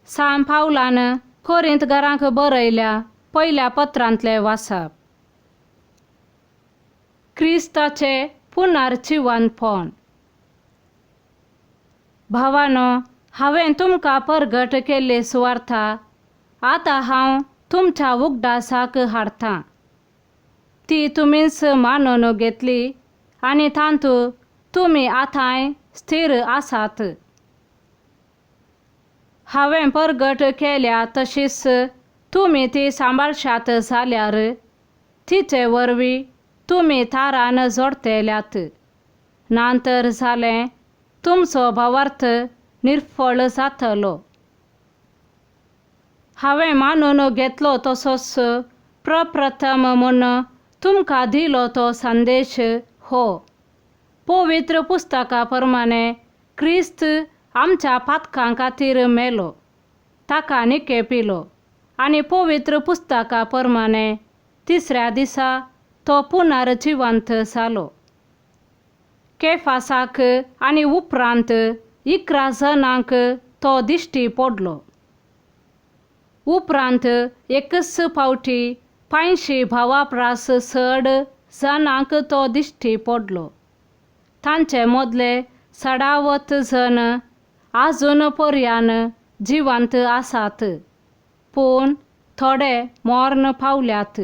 सांत पावलान कोरिंतकारांक बरयल्या पयल्या पत्रांतलें वाचप. क्रिस्ताचें पुनर्जिवनपण. भावांनो, हांवें तुमकां परगट केल्ली सुवार्ता आतां हांव तुमच्या उगडासाक हाडटां. ती तुमीच मानून घेतली आनी तातूंत तुमी आतांय स्थीर आसात. हांवें परगट केल्या तशीच तुमी ती सांबाळशात जाल्यार तिचे वरवीं तुमी तारान जोडटेल्यात. ना तर जालें तुमचो भावार्थ निर्फळ जातलो. हांवें मानून घेतलो तसोच प्रप्रथम म्हूण तुमकां दिलो तो संदेश हो. पवित्र पुस्तका प्रमाणे क्रिस्त आमच्या पातकां खातीर मेलो, ताका निकेपिलो आनी पवित्र पुस्तका प्रमाणे तिसऱ्या दिसा तो पुनर्जिवंत जालो. केफासाक आनी उपरांत 11 जाणांक तो दिश्टी पडलो. उपरांत एकच फावटी 500 भावा परस चड जाणांक तो दिश्टी पडलो. तांचे मदले चडावत जण आजून पर्यान जिवंत आसात, पूण थोडे मर्ण पावल्यात.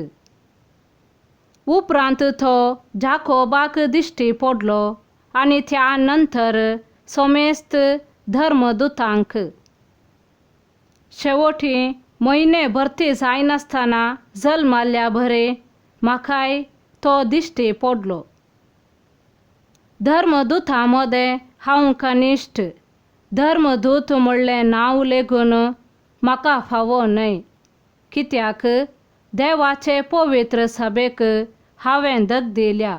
उपरांत तो जाकोबाक दिश्टी पडलो आनी त्या नंतर समेस्त धर्मदुतांक. शेवटी म्हयने भरती जायनासतना जल्माल्ल्या बरे म्हाकाय तो दिश्टी पडलो. धर्मदुतां मदें हांव कनिश्ठ, धर्मदूत म्हणलें नांव लेगून म्हाका फावो न्हय, कित्याक देवाचे पवित्र सभेक हांवें धग दिल्या.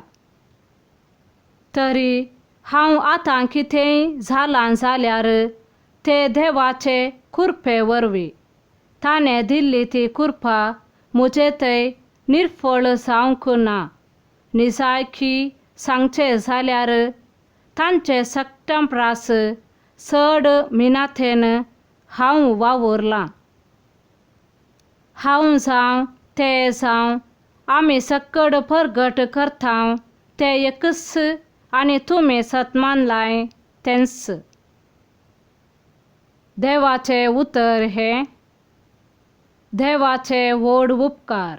तरी हांव आतां कितेंय जालां जाल्यार ते देवाचे कृपे वरवीं. ताणें दिल्ली ती कृपा म्हजे थंय निर्फळ जावंक ना. निजायकी सांगचें जाल्यार तांचे सगटां परस चड मिनातेन हांव वावुरलां. हांव जावं ते जावं आमी सकड परगट करता ते एकच आनी तुमी सत मानलाय तेंच. देवाचें उतर हें. देवाचे व्हड उपकार.